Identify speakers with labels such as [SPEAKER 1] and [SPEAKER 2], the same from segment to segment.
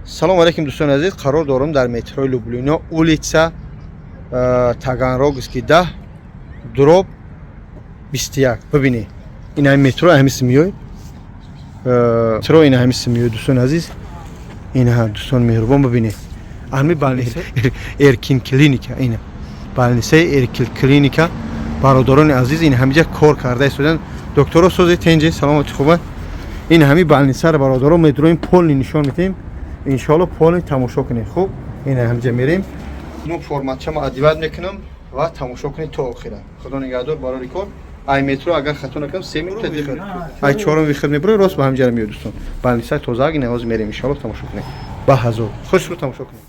[SPEAKER 1] Салом алейкум, дӯстони азиз. Қарор дорам дар метрои Люблино, улица Таганрогский, 10/21. Бибинед, ин ҳами метро, ҳами симиёй метро, ин ҳами симиёй. Дӯстони азиз, ина, дӯстони меҳрубон, бибинед, ҳами больница Эркин Клиника, ина больницаи Эркин Клиника. Бародарони азиз, ин ҳамиҷа кор карда истоданд докторо. Сози, тенҷи, саломати, хуба. Ин ҳами больницаро, бародаро, медроим, полный нишон медиҳем, иншоалло, полный тамошо кунед. Хуб, ин ҳамиҷа мерем, мо форматчама одевать мекунам ва тамошо кунед то охира. Худо нигаҳдор, барори кор. Ай метро, агар хато накунам, 3 минута дихад, ай чорум выход мебурои, рост ба ҳамиҷара меояд. Дӯстон, больница тозаак. Ин ҳозир мерем, иншоалло, тамошо кунед. Ба ҳазор хушрӯ тамошо кунед.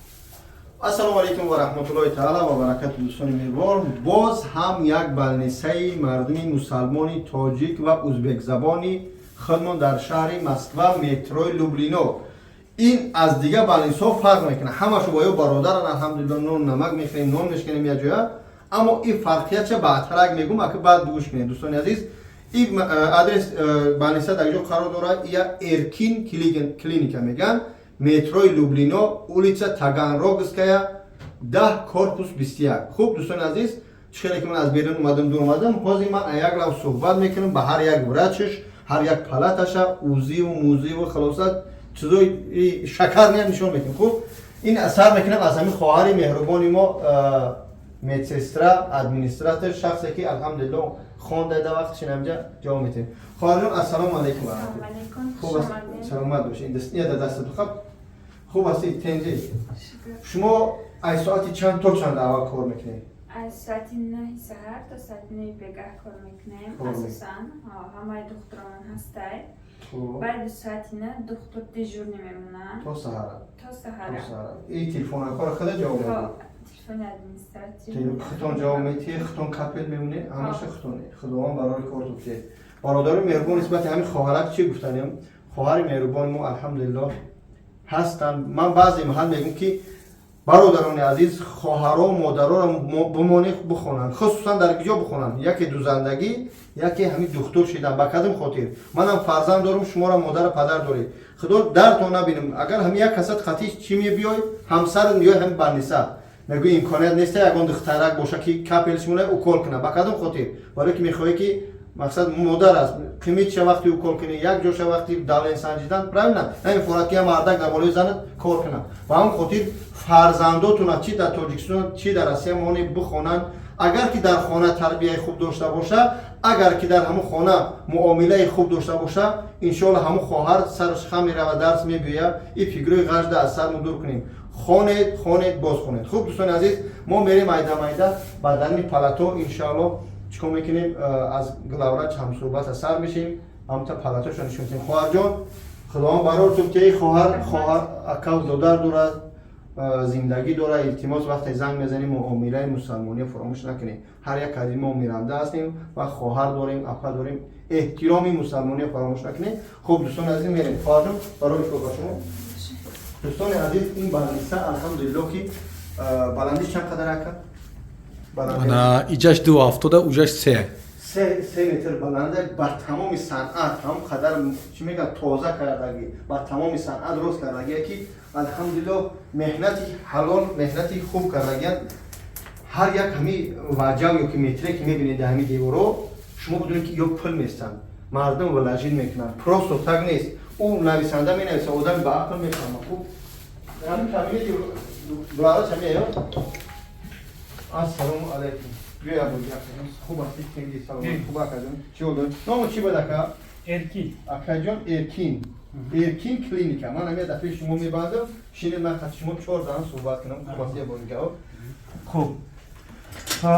[SPEAKER 1] Ассалому алайкум ва раҳматуллоҳи таала ва баракату. Дӯстони меҳрубон, боз ҳам як больницаи мардуми мусалмони тоҷик ва узбекзабони худмон дар шаҳри Москва, метрои Люблино. Ин аз дигар больницаҳо фарқ мекунад. Ҳамашу бо ё бародаран, алҳамдулилло, нон намак мехӯрем, нон мешканем якҷоя, аммо ин фарқиятша баъдтарак мегӯм, ака баъд гӯш кунед. Дӯстони азиз, ин адрес больница дар ҷо қарор дорад, я Эркин Клиника мегӯянд, метрои Люблино, улица Таганрогская, 10, корпус 21. Хуб, дӯстони азиз, чӣ хеле ки ман аз берун омадам, дур омадам, ҳозир ман як лав суҳбат мекунам ба ҳар як врачш, ҳар як палаташа, УЗИву музиву, хулоса, чизои шакарниам нишон мекунем. Хуб, ин сар мекунам аз ҳамин хоҳари меҳрубони мо, медсестра, администратор, шахсе ки, алҳамдулилло, хонда, да вақт шинамҷа ҷавоб метиҳем. Хоҳарҷон, ассалому алайкум. Хуб, саломат бошед. Ия дастату хаб. Хуб ҳастед, тенҷи? Шумо аз соати чанд то чанд аввал кор мекунед?
[SPEAKER 2] Аз соати 9 саҳар то соати 9 бегаҳ кор мекунем. Асосан ҳамаи духтуромон ҳастай. Баъди соати 9 духтур дежурный мемонад.
[SPEAKER 1] То саҳара?
[SPEAKER 2] То саҳара.
[SPEAKER 1] То саҳара. И телефонакҳоро худа ҷавоб медиҳед?
[SPEAKER 2] Телефони административ.
[SPEAKER 1] Худтон ҷавоб медиҳед, худтон капель мемонед, ҳамаша худтон. Худованд барои кортон кунед. Бародари меҳрубон, нисбати ҳамин хоҳарак чӣ гуфтанем? Хоҳари меҳрубони мо, алҳамдулиллоҳ, ҳастанд. Ман баъзе маҳал мегӯм, ки бародарони азиз, хоҳаро, модароро бимонед, бихонанд. Хусусан дар киҷо бихонанд? Яке дузандагӣ, яке ҳамин духтур шидан. Ба кадом хотир? Манам фарзанд дорум, шуморо модару падар доред. Худо дардтон набинем, агар ҳамин як касат хати чӣ мебиёй, ҳамсарат меёй, ҳамин больница мегӯй, имконият неста, ягон духтарак боша, ки капельница монад, укол кунад. Ба кадом хотир? Барое ки мехоҳӣ, ки мақсад модар аст, қимитша вақти укол кунӣ, як ҷоша вақти давление санҷидан, правильно намефорад, ки я мардак дар болои занат кор кунад. Ба ҳамон хотир фарзандотуна чи дар Тоҷикистон, чи дар Россия моне, бихонанд. Агар ки дар хона тарбияи хуб дошта боша, агар ки дар ҳамон хона муомилаи хуб дошта боша, иншоалло, ҳамон хоҳар сараш хам мерава, дарс мебиёяд. И фикрҳои ғажда аз сар дур кунем. Хонед, хонед, боз хонед. Хуб, дӯстони азиз, мо мерем майда майда ба дарни палато. Иншоалло, чикор мекунем? Аз главврач ҳамсӯҳбата сар мешем, ҳамта палатошо нишон медиҳем. Хоҳарҷон, худованд барортон ки хоҳар, акав, додар дорад, зиндагӣ дорад. Илтимос, вақте занг мезанем, муомилаи мусалмониро фаромӯш накунем. Ҳар як аз мо миранда ҳастем ва хоҳар дорем, апа дорем, эҳтироми мусалмониро фаромӯш накунем. Хуб, дӯстони азиз, мерем. Хоҳарҷон, барои кор ба шумо. Дӯстони азиз, ин больница, алҳамдулилло, ки баландиш чанд қадар, ака?
[SPEAKER 3] Иҷаш 2,70, уҷаш 3.
[SPEAKER 1] 3 метр баланда. Ба тамоми санъат ҳам қадар, чӣ мегӯяд, тоза кардагӣ, ба тамоми санъат рост кардагие, ки, алҳамдулилло, меҳнати ҳалол, меҳнати хуб кардагианд. Ҳар як ҳами ваҷав ё ки метре ки мебинед дар ҳами деворо, шумо бидонед, ки ё пул местанд, мардум вложить мекунанд, просто так нест. Ӯ нависанда менависа, одами ба ақл мефаҳма. Хуб, ҳамин кабинети главврач ҳамия. Ассалому алайкум. Биё, хуб ҳастӣ, тенги, саломат, хуб, акаҷон? Чӣ ҳол дорӣ? Ному чӣ буд, ака?
[SPEAKER 4] Эркин.
[SPEAKER 1] Акаҷон Эркин, Эркин Клиника. Ман ҳамия дафъаи шумо мебандам, шинед, ман хати шумо чор даҳан суҳбат кунам. Хуб ҳастӣ, ябонига? Хуб,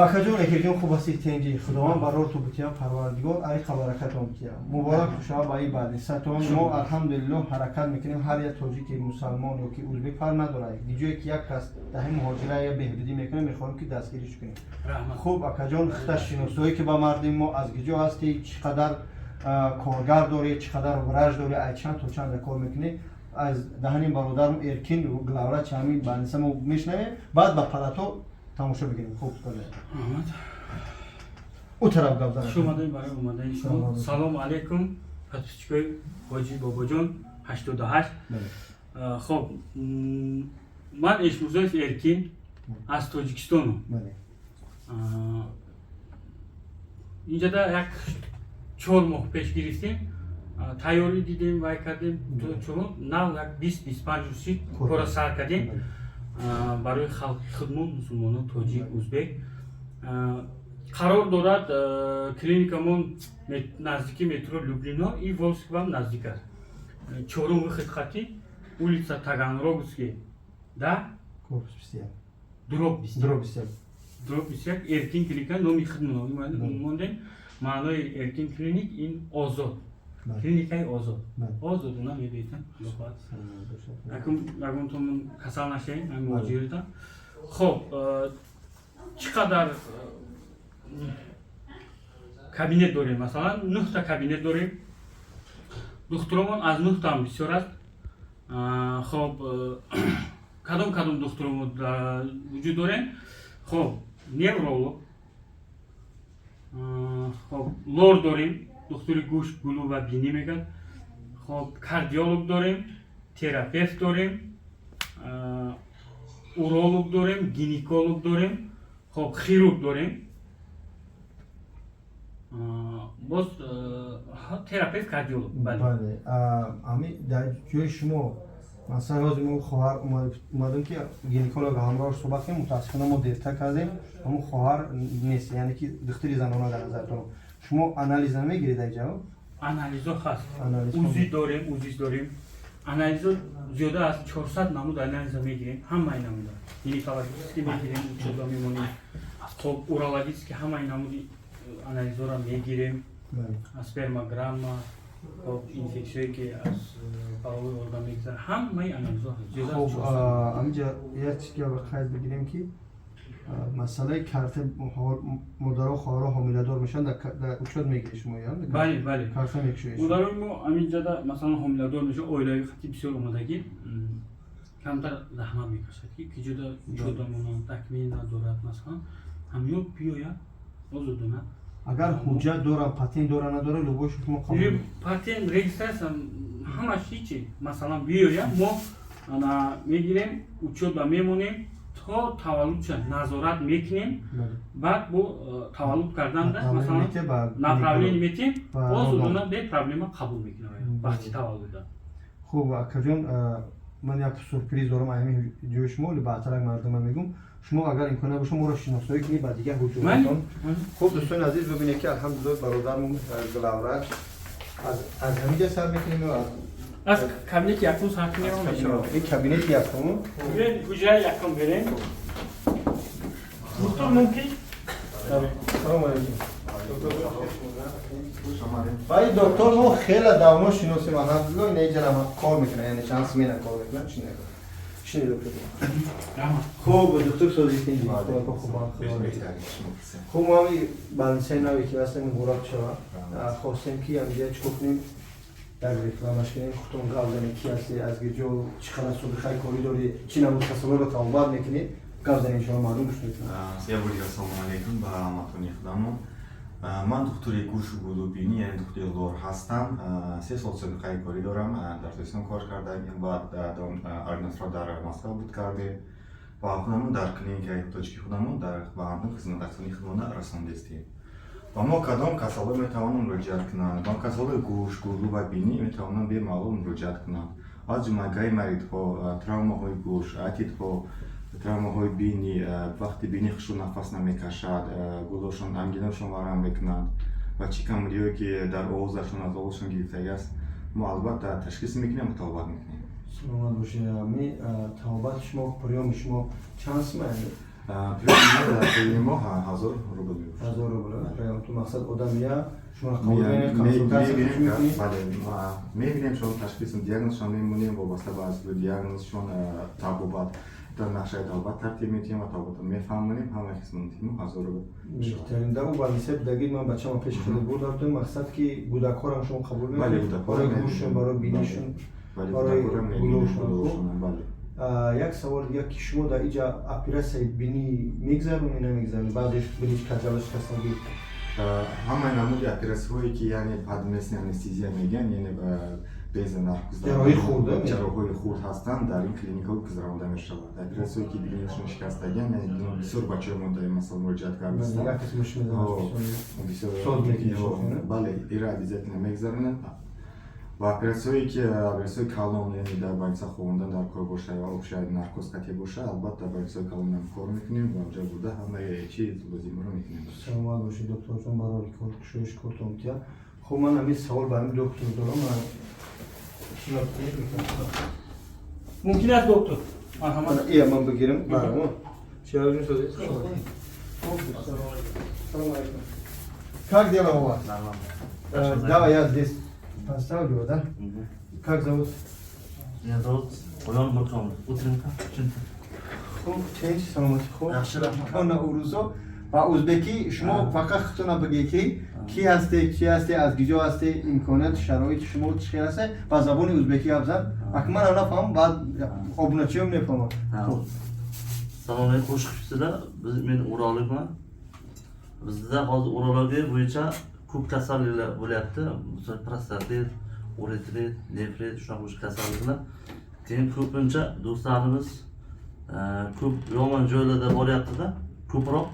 [SPEAKER 1] акаҷон Эркинҷон, хуб ҳастӣ, тенҷи? Худованд барорту бутия, Парвардигор ариқа баракатон бутия. Муборак шава ба ин больницатон. Мо, алҳамдулиллоҳ, ҳаракат мекунем. Ҳар як тоҷики мусалмон ё ки узбек, фарқ надорад, ҷое ки як кас дар ҳамин муҳоҷира я беҳбудӣ мекунем, мехоҳем, ки дастгириш кунем. Хуб, акаҷон, хита шиносоӣ ки ба мардуми мо, аз киҷо ҳастӣ, чӣ қадар коргар дорӣ, чӣ қадар врач дорӣ, ай чанд то чанд кор мекунӣ, аз даҳани бародарам Эркин, главврач ҳамин больница, мо мешунавем, баъд ба палато тамошо бигирем. Хуб, ӯ тараф гап
[SPEAKER 4] Хуш омадед барои омадаи шумо. Салому алайкум, подписчикои Ҳоҷи Бобоҷон 88.
[SPEAKER 3] Хоб, ман Эшмурзоев Эркин, аз Тоҷикистонам. Инҷода як 4 моҳ пеш гирифтем, тайёрӣ дидем, вай кардем, чун нав як 20-25 рӯз шид, кора сар кардем барои халқи худмон, мусулмонон, тоҷик, узбек. Қарор дорад клиникамон наздики метро Люблино и Волжскиам наздик аст, чорум выход хати улица Таганрогский да дробь 21, дробь 21. Эркин клиника номи худмон мондем. Маънои Эркин клиник ин озод, клиникаи озод, озодона мебиетам. Ягонтон касал нашавем, муҳоҷирита. Хоб, чӣ қадар кабинет дорем? Масалан, нӯҳта кабинет дорем, духтуромон аз нӯҳтаам бисёр аст. Хоб, кадом кадом духтуромо вуҷуд дорем? Хоб, невролог, хоб, лор дорем, духтури гӯш, гулӯ ва бинӣ мегӯяд. Хоб, кардиолог дорем, терапевт дорем, уролог дорем, гинеколог дорем, хоб, хирург дорем, боз терапевт, кардиолог.
[SPEAKER 1] Бале, ами дар ҷои шумо, масалан, ҳозир мо хоҳар омадем, ки гинеколог ҳамроҳ суҳбат кунем. Мутаассифона, мо дертар кардем, ҳамун хоҳар нест, яъне ки духтури занона дар назар дорам. Шумо анализ намегиред ай ҷо?
[SPEAKER 3] Анализо ҳаст, УЗИ дорем, УЗИ дорем, анализо зиёда аз 400 намуд анализа мегирем, ҳамаи намуда. Гинекологически мегирем, учётда мемонем. Хоб, урологически ҳамаи намуди анализоро мегирем, спермограмма, хоб, инфексияе ки аз половой орган мегузарад, ҳамаи анализо.
[SPEAKER 1] Хоб, амиҷа як чизга ба қайд бигирем, ки масъалаи карта, модаро, хоҳаро ҳомиладор мешаванд, дар учёт мегиред шумо?
[SPEAKER 3] Бале, бале.
[SPEAKER 1] Карта мекушоед?
[SPEAKER 3] Модарои мо аминҷада, масалан, ҳомиладор мешавад, оилави хати бисёр омадагӣ, камтар заҳмат мекашад, ки киҷода учётда монанд, документ надорад, масалан, ҳамё биёяд озодона.
[SPEAKER 1] Агар ҳуҷҷат дорам, патент дора, надора, любой шумо қабул?
[SPEAKER 3] Патент, регистрация, ҳамаш ҳичи. Масалан, биёяд, мо ана мегирем, учётда мемонем, то таваллудша назорат мекунем. Баъд бо таваллуд карданда, масалан, направление метиҳем, озодона, бе проблема қабул мекунам вақти таваллуда.
[SPEAKER 1] Хуб, акаҷон, ман як сюрприз дорам ами ҷои шумо, вале баъдтарак мардума мегӯм. Шумо агар имкон боша, моро шиносоӣ кунед ба дигар ҳуҷуратон. Хуб, дӯстони азиз, бибинед, ки алҳамдулилла, бародармон главврач аз ҳамиҷа сар мекунем.
[SPEAKER 3] Аз кабинети якум сар кунем.
[SPEAKER 1] Ин кабинети якум.
[SPEAKER 3] Ҳуҷраи якум берем, доктор, мумкин?
[SPEAKER 1] Салому алейкум. Вай доктор мо хеле давно шиносем, алҳамдулилла, ина иҷара кор мекунад, яъне чанд смена кор мекунад. Шине, доктор. Хуб, доктор, созитин? Хуб, мо ҳами больницаи наве ки ҳастем, муборак шава, хостем, ки ҳамиҷа чикор кунем, як рекламаш кунем. Худтон гап занед, ки ҳасти, аз ҷо, чӣ қадар собиқаи корӣ дорӣ, чӣ намуд касалоро табобат мекунӣ, гап занед, иншоалло, мардум гӯш мекунад.
[SPEAKER 4] Як бор дигар салому алейкум ба ҳаматони худамон. Ман духтури гӯшу гулу бинӣ, яъне духтури лор ҳастам. 3 сол собиқаи корӣ дорам, дар Тоҷикистон кор кардам, баъд ординатура дар Москва буд кардем ва худамон дар клиникаи тоҷики худамон дар ба мардум хизматрасонии худмона расондестем. Ба мо кадом касалҳо метавонанд муроҷиат кунанд? Ба касалҳои гӯш, гулу ва бинӣ метавонанд бемалол муроҷиат кунанд, аз ҷумла гайморитҳо, травмаҳои гӯш, отитҳо, травмаҳои бинӣ, вақти бинӣ хушрӯ нафас намекашад, гулошон, ангинашон варам мекунанд ва чӣ камбудиҳое ки дар овозашон, аз овозашон гирифтагӣ аст, мо албатта ташхис мекунем ва табобат мекунем.
[SPEAKER 1] Саломат бошед. Ми табобати шумо, приёми шумо чанд сима?
[SPEAKER 4] Приёми мо дар тӯли моҳ 1000 рубл мебошад.
[SPEAKER 1] 1000 рубл приём. Ту мақсад одам я шумо қабул менед, консултатсия мекунед?
[SPEAKER 4] Бале, мебинем, шумо ташхис, диагнозшон мемонем, вобаста ба диагнозшон табобат дар нақшаи табобат тартиб метиҳем ва табобатро мефаҳмонем. Ҳамаи хизматимо 1000 рубл.
[SPEAKER 1] Беҳтарин. Дар ӯ больница будагӣ, ман бачама пеши худ бурда будам. Мақсад, ки кӯдакҳоро шумо қабул мекунед, барои гӯшшон, барои бинишон, барои гулошон. Як савол дигар, ки шумо дар иҷа оператсияи бинӣ мегзаронед, намегзаронед? Баъзеш биниш каҷала, шикастагӣ.
[SPEAKER 4] Ҳамаи намуди оператсияҳое ки, яъне, под местная анестезия мегӯянд, яъне Без наркоз
[SPEAKER 1] Ҷарроҳии хурд, э?
[SPEAKER 4] Ҷарроҳҳои хурд ҳастанд, дар ин клиникаҳо гузаронда мешавад. Оператсияе ки бинишон шикастагиан, яъне бисёр бачаҳои мо дар ин масъала муроҷиат кардастанд.
[SPEAKER 1] Як қисмаш
[SPEAKER 4] бисёр.
[SPEAKER 1] Соз мекунед, шофёра?
[SPEAKER 4] Бале, ира обязательно мегузаронанд. Ва оператсияое ки оператсияи калон, яъне дар больница хобондан дар кор боша ва общая наркоз қатъи боша, албатта больницаи калонам кор мекунем ва онҷа бурда ҳамаи чиз лозимаро мекунем.
[SPEAKER 1] Саломат бошед, докторҷон, барори кор, кушоиш кортон бития. Хуб, ман ҳамин савол ба ҳамин доктор дорам. Ман
[SPEAKER 3] Мумкин аст, доктор, марҳамат.
[SPEAKER 1] Ия, ман бигирам барамон. Широҷон, созед. Салом алейкум. Как дела у вас?
[SPEAKER 5] Нормально.
[SPEAKER 1] Давай я здесь поставлю, да? Как зовут?
[SPEAKER 5] Меня зовут Поён Муркомов. Утренька. Чинта.
[SPEAKER 1] Хуб, ченч, саломатӣ, хуб.
[SPEAKER 5] Yaxshi, rahmat.
[SPEAKER 1] Кона урусо ва узбекӣ шумо фақат худтона бигӣ, ки кӣ ҳасте, чӣ ҳасте, аз куҷо ҳасте, имконият, шароити шумо чӣ хел ҳасте, ба забони узбекӣ гап зан. Ак ман нафаҳмам, баъд обуначиём мефаҳмам. Хуб.
[SPEAKER 5] Salom alaykum, xush kelibsizlar. Biz, men urologman. Bizda hozir urologiya bo'yicha ko'p kasalliklar bo'lyapti. Misol, prostatit, uretrit, nefrit, shunaqa o'sha kasalliklar. Keyin ko'pincha do'stlarimiz ko'p yomon joylarda boryapti-da, ko'proq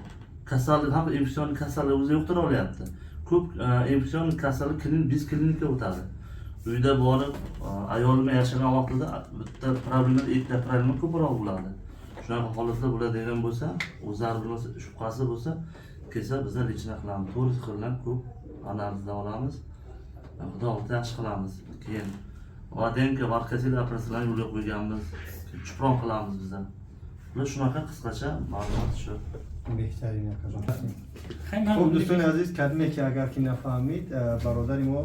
[SPEAKER 5] kasallik ham infeksion kasallik o'zi yuqtira olyapti. Ko'p infeksion kasallik biz klinika o'tadi. Uyda borib, ayol bilan yashagan vaqtida bitta problema, ikkita problema ko'proq bo'ladi. Shunaqa holatlar bo'ladigan bo'lsa, o'zlari bilmasa, shubhasi bo'lsa, kelsa, bizlar лечение qilamiz. To'rt xildan ko'p analizdan olamiz. Xudo xohlasa, yaxshi qilamiz. Keyin водянка, varikosel operatsiyalarni yo'lga qo'yganmiz. Chupron qilamiz bizlar. Bular shunaqa qisqacha ma'lumot shu.
[SPEAKER 1] Беҳтарин, акаҷон.
[SPEAKER 3] Хай, ман
[SPEAKER 1] Хуб, дӯстони азиз, кадме ки агар ки нафаҳмид, бародари мо,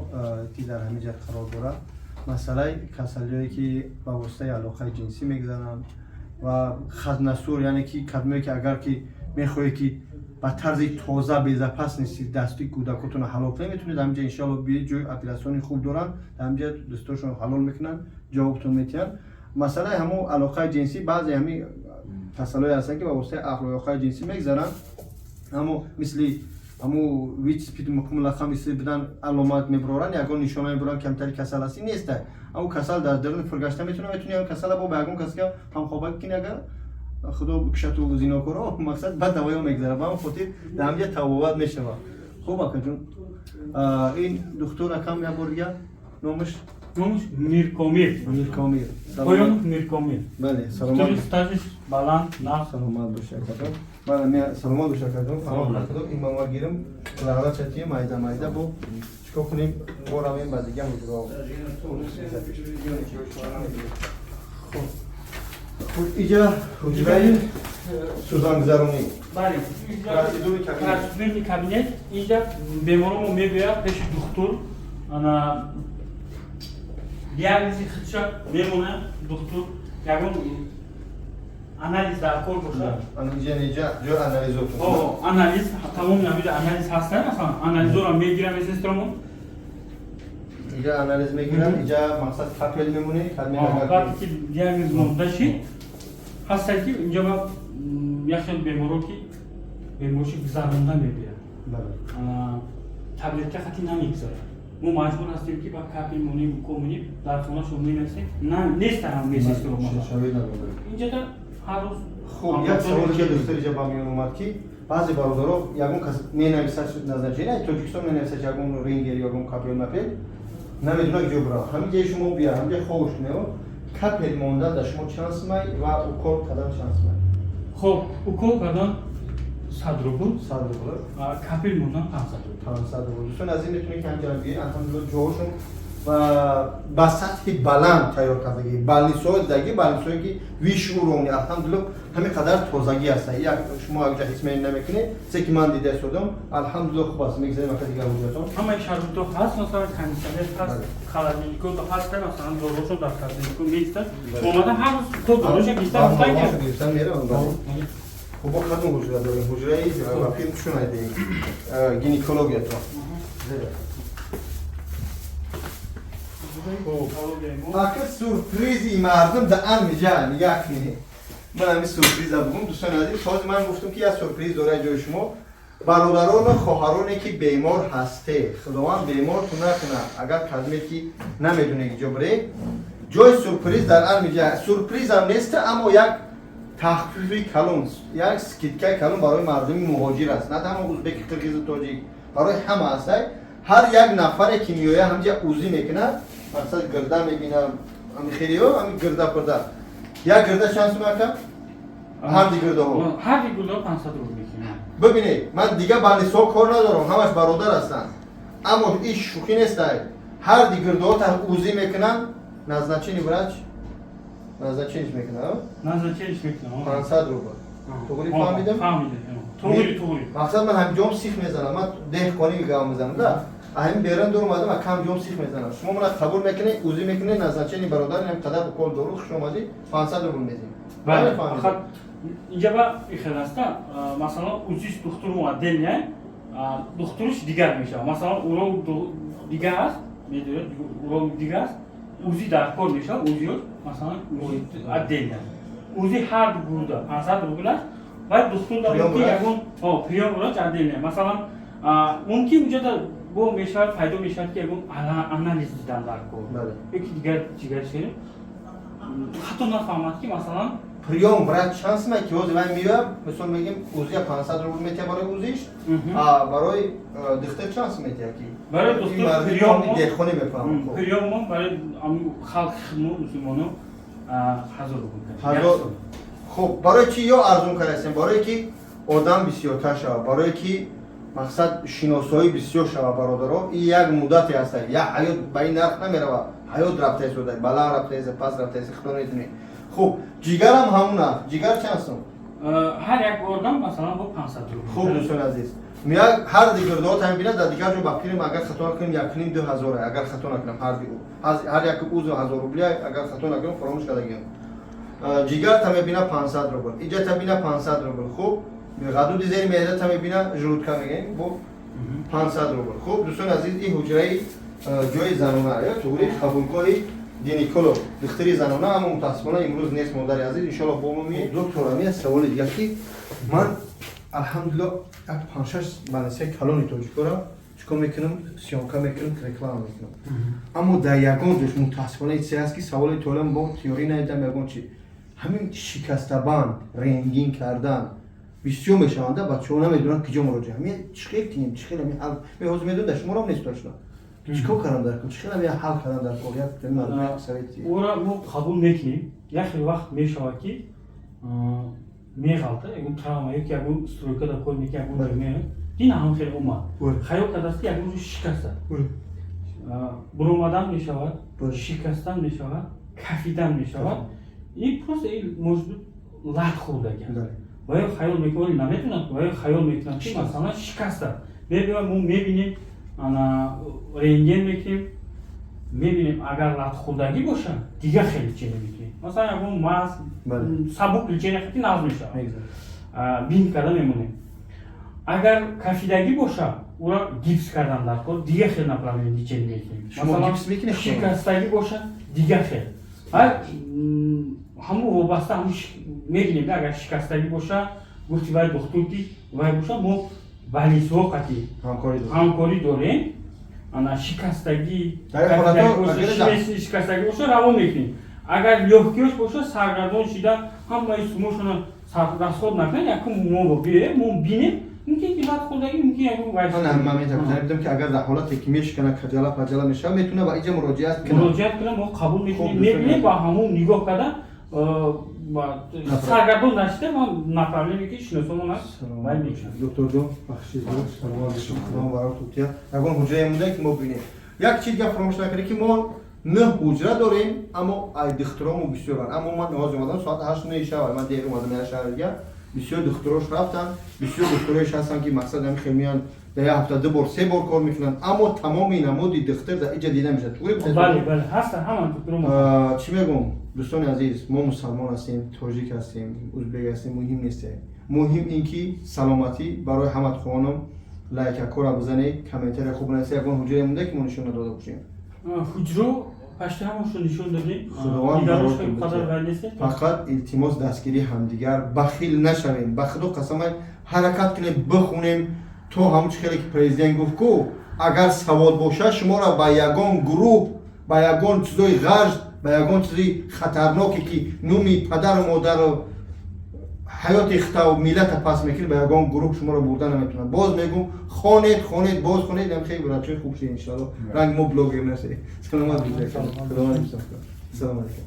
[SPEAKER 1] ки дар ҳамин ҷа қарор дорад, масъалаи касалиҳое ки ба воситаи алоқаи ҷинсӣ мегузаранд ва хатнасур, яъне ки кадмое ки агар ки мехоҳед ки ба тарзи тоза, безопасности дасти кӯдакотонро ҳалол кунед, метавонед ҳаминҷа, иншоалло, биёед. Ҷои оператсиони хуб доранд дар ҳаминҷа, дӯстошон ҳалол мекунанд, ҷавобтон метиҳанд. Масъалаи ҳамон алоқаи ҷинсӣ, баъзе ҳамин касалҳое ҳастанд, ки ба воситаи алоқаи ҷинсӣ мегузаранд, аммо мисли ҳамун ВИЧ, СПИД, мулақа мисли будан аломат мебароранд, ягон нишона мебароранд, камтари касал ҳастӣ неста. Аммо касал дар даруни фургашта метавона, метавони ягон касала бо ба ягон каска ҳамхоба кунӣ, агар худо бикушату зинокоро, мақсад баъд давоё мегзарад. Ба ҳамин хотир дар ҳамҷа табобат мешавад. Хуб, акаҷон, ин духтур акам, як бор дига номаш?
[SPEAKER 3] Номаш Миркомил.
[SPEAKER 1] Миркомил.
[SPEAKER 3] Поёнов Миркомил.
[SPEAKER 1] Бале, саломат.
[SPEAKER 3] Доктори стажиш баланд, нағз.
[SPEAKER 1] Саломат боши, акаҷон. Саломат боши, акаҷон. Ин ба ма гирим, лағла чатии майда майда бо чикор кунем, бо равем ба дига ҳуҷраҳо. Хуб, иҷа ҳуҷраи сӯзангузаронӣ.
[SPEAKER 3] Бале.
[SPEAKER 1] Процедурный кабинет.
[SPEAKER 3] Процедурный кабинет. Инҷа беморомо мебиёяд пеши духтур, ана диагнози худша мемонад духтур, ягон анализ дар кор бошад.
[SPEAKER 1] Инҷа инҷа ҷои анализотон.
[SPEAKER 3] О, анализ тамоми ҳамиҷа анализ ҳастанд, масалан, анализоро мегирам сестрамо.
[SPEAKER 1] Инҷа анализ мегирам, инҷа мақсад капель мемонӣ.
[SPEAKER 3] Вақте ки диагноз монда шид, ҳастад ки инҷа ба як хел беморо ки бемориши гузаронда мебиёяд, таблетка хати намегузарад, мо маҷбур ҳастем ки ба капель монем, укол монем, дар хонашон менависем, неста ҳам медсестро инҷада ҳар рӯз.
[SPEAKER 1] Хуб, як саволе ки дӯстор инҷа ба миён омад, ки баъзе бародаро ягон кас менависад назначение, Тоҷикистон менависад, ягон Рингер, ягон капель мапел, намедонад ҷо бирав. Ҳамин ҷои шумо бия, ҳамин ҷои ховуш кунед, капель монда дар шумо чанд сумай ва укол кардан чанд сумай?
[SPEAKER 3] Хуб, укол кардан 100 рубл.
[SPEAKER 1] 100 рубл.
[SPEAKER 3] Капель мондан 500 рубл.
[SPEAKER 1] 500 рубл. Дӯстон аз ин метавонед ки ҳамҷа биёед. Алҳамдулилла, ҷоҳошон ва ба сатҳи баланд тайёр кардагӣ, больницаҳои дидаги, больницаҳое ки высший уровни, алҳамдулилла, ҳамин қадар тозагӣ ҳастанд. Як шумо якҷа ҳис намекунед, се ки ман дида истодам, алҳамдулилла, хуб аст. Мегзарем ака дигар ҳуҷратон.
[SPEAKER 3] Ҳамаи шароито ҳаст, масалан, кондитсионер ҳаст, холодильнико ҳаст, масалан, доруошон дар холодильнико меистад, омада ҳар рӯз то доруша гирифта
[SPEAKER 1] гирифта меравам. Хуб, мо кадом ҳуҷра дорем? Ҳуҷраи вафир чунайде гинекологиятон. Ака, сюрпризи мардум да ан миҷа нигоҳ кунед. Ман ҳамин сюрприза бугум, дӯстони азиз. Ҳозир ман гуфтам, ки як сюрприз дорад ҷои шумо. Бародарону хоҳароне, ки бемор ҳасте, Худованд беморту накунад, агар кадме ки намедоне ҷо бире, ҷои сюрприз дар амиҷа сюрпризам нест, аммо як тахфифи калон, як скидкаи калон барои мардуми муҳоҷир аст. На танҳо узбеки, қирғизу тоҷик, барои ҳама аст. Ҳар як нафаре ки меояд, ҳамҷа УЗИ мекунад, мақсад гирда мебинад, ами хелиё ами гирда пурда. Як гирда чанд сум, ака? Ҳар ди гирдаҳо?
[SPEAKER 3] Ҳар ди гирдаҳо 500 рубл мекунем.
[SPEAKER 1] Бибинед, ман дига больницаҳо кор надорам, ҳамаш бародар ҳастанд, аммо иш шӯхӣ нестай. Ҳар ди гирдаҳо УЗИ мекунанд, назначение врач назначение мекунад.
[SPEAKER 3] Назначение мекунам.
[SPEAKER 1] 500 рубл. Туғри фаҳмидам?
[SPEAKER 3] Фаҳмидам, туғри, туғри.
[SPEAKER 1] Мақсад, ман ҳамҷом сих мезанам, ман деҳқонӣ гап мезанам да, ҳамин берун дур омадам, кам ҷом сих мезанам. Шумо мана қабул мекунед, УЗИ мекунед, назначение бародар, ин қадар укол, дору, хуш омадӣ, 500 рубл мезем.
[SPEAKER 3] Бале, фақат инҷа ба ихел аста, масалан, УЗИс духтурмо отдельно, духтуриш дигар мешавад. Масалан, уролог дигар аст, медонед, уролог дигар аст, УЗИ дар кор мешавад, УЗИёш, масалан, УЗИ отдельно. УЗИ ҳар гурда 500 рубл аст ва духтур дар мумкин ягон приём врач отдельно. Масалан, мумкин уҷода бо мешавад, пайдо мешавад, ки ягон анализ дидан дар кор ёки дигар чигар, ҳатто нафаҳмад, ки масалан
[SPEAKER 1] Приём врач чанд сумай, ки ҳозир вай меояд, мисол мегем, УЗИя 500 рубл метиҳа барои УЗИш, а барои духтур чанд сум метиҳа, ки
[SPEAKER 3] барои духтур
[SPEAKER 1] деҳқонӣ мефаҳмам?
[SPEAKER 3] Приёммо барои халқи худмо, мусулмоно, 1000 рубл.
[SPEAKER 1] 1000. Хуб, барои чи ё арзон кардастем? Барое ки одам бисёртар шавад, барое ки мақсад шиносоӣ бисёр шавад. Бародаро, и як муддате ҳаста, як ҳаёт ба ин нарх намерава. Ҳаёт рафта истода, баланд рафта иста, пас рафта иста, худо медонед. Хуб, ҷигарам ҳамун аст. Ҷигар чанд сум?
[SPEAKER 3] Ҳар як орган, масалан, бо 500 рубл.
[SPEAKER 1] Хуб, дӯстони азиз, меяд, ҳар ди гирдоҳо таъмин бинад. Дар дигар ҷо ба филм, агар хато накунем, 1,5-2 ҳазора, агар хато накунам, ҳар ди ҳар як узв 1000 рубли, агар хато накунам, фаромӯш кардагиам. Ҷигар та мебина 500 рубл, иҷа та бина 500 рубл. Хуб, ғадуди зери меъда та мебина, желудка мегӯем, бо 500 рубл. Хуб, дӯстони азиз, ин ҳуҷраи ҷои занона ё туғри қабулгоҳи гинеколог, духтари занона, аммо мутаассифона имрӯз нест. Модари азиз, иншоалло бо мо меоед. Доктор, ами саволи дигар, ки ман, алҳамдулилло, як панҷшаш больницаи калони тоҷикора чикор мекунам, съёмка мекунам, реклама мекунам, аммо дар ягон ҷош мутаассифона чизе ҳаст, ки саволи толам бо тиёрӣ надидам. Ягон чи ҳамин шикастабанд рентген кардан бисёр мешаванда, бачаҳо намедонанд киҷо муроҷиа. Ҳамин чӣ хел кинем, чӣ хел ҳамин ҳал? Ҳозир медонам, дар шуморам нест точно. Чӣ кор кардам дар кор, чӣ хел ҳамин ҳал кардам дар кор? Як мардум совет.
[SPEAKER 3] Ӯра мо қабул мекунем. Як хел вақт мешавад, ки меғалта, ягон травма ёки ягон стройка дар кор мекунад, ягон ҷо меояд, дин ҳам хел омад, хаёл кардааст, ки ягон ҷо шикаста буромадан мешавад, шикастан мешавад, кафидан мешавад. И просто может быть лат хӯрдаги аст ва ё хаёл мекунад, наметонад, ва ё хаёл мекунад, ки масалан шикаста. Мебиёд, мо мебинем, ана рентген мекунем, мебинем, агар латхӯрдагӣ бошад, дигар хел лечение мекунем. Масалан, ягон маз, сабук лечение хати нағз мешавад, бинт карда мемонем. Агар кафидагӣ бошад, ӯра гипс кардан дар кор, дигар хел направление лечение мекунем.
[SPEAKER 1] Масалан,
[SPEAKER 3] шикастагӣ бошад, дигар хел, ҳамун вобаста ҳамун мебинем. Агар шикастагӣ боша, гуфти вай духтур, ки вай боша, мо больницаҳо қати ҳамкорӣ дорем. Ана шикастагӣ шикастагӣ боша, равон мекунем. Агар лёгкий ш боша, саргардон шида, ҳамаи сумошона расход накунед, якум мо биёем, мо бинем, мумкин ки лат хӯрдагӣ, мумкин ягон вай.
[SPEAKER 1] Ман метавонам, ки агар дар ҳолате ки мешикана, каҷала паҷала мешава, метавона ба иҷа муроҷиат
[SPEAKER 3] кунад. Муроҷиат кунад, мо қабул мекунем, мебинем, ба ҳамун нигоҳ карда, саргардон нашида, мо направление, ки шиносомон аст, вай мекунад.
[SPEAKER 1] Докторҷон, бахши, саломат бошед, Худо баротон тия. Ягон ҳуҷрае монда, ки мо бинем? Як чиз гап фаромӯш накунед, ки мо нӯҳ ҳуҷра дорем, аммо ай духтуромо бисёранд. Аммо ман ҳозир омадам, соат 8-9 шава, ман дер омадам як шаҳри дигар. Бисёр духтурош рафтанд, бисёр духтуроеш ҳастанд, ки мақсад ҳамин хел меянд, дар як ҳафта ду бор, се бор кор мекунанд, аммо тамоми намуди духтур дар иҷа дида мешавад. Туғри?
[SPEAKER 3] Бале, бале, ҳастанд ҳама духтуро.
[SPEAKER 1] Чӣ мегӯм, дӯстони азиз, мо мусалмон ҳастем, тоҷик ҳастем, узбек ҳастем, муҳим нестем. Муҳим ин ки саломатӣ барои ҳамат хонум. Лайкакора бизанед, комментария хуб нависед. Ягон ҳуҷрае монда, ки мо нишон надода бошем?
[SPEAKER 3] Ҳуҷро пашти ҳамашро нишон додем.
[SPEAKER 1] Худованд
[SPEAKER 3] дигарош
[SPEAKER 1] баротон
[SPEAKER 3] қадар
[SPEAKER 1] битиҳад.
[SPEAKER 3] Вай нестем.
[SPEAKER 1] Фақат илтимос, дастгирии ҳамдигар, бахил нашавем. Ба Худо қасамай, ҳаракат кунем, бихонем. То ҳамун чи хеле ки президент гуфт ку, агар савод бошад, шуморо ба ягон гурӯҳ, ба ягон чизои ғарз, ба ягон чизи хатарноке, ки нуми падару модару ҳаёти хитаву миллата пас мекунед, ба ягон гурӯҳ шуморо бурда наметавонад. Боз мегум, хонед, хонед, боз хонед. Ам хеле врачои хуб шед, иншоалло. Ранги мо блогер нашед. Саломат бошед. Худованд. Салом алейкум.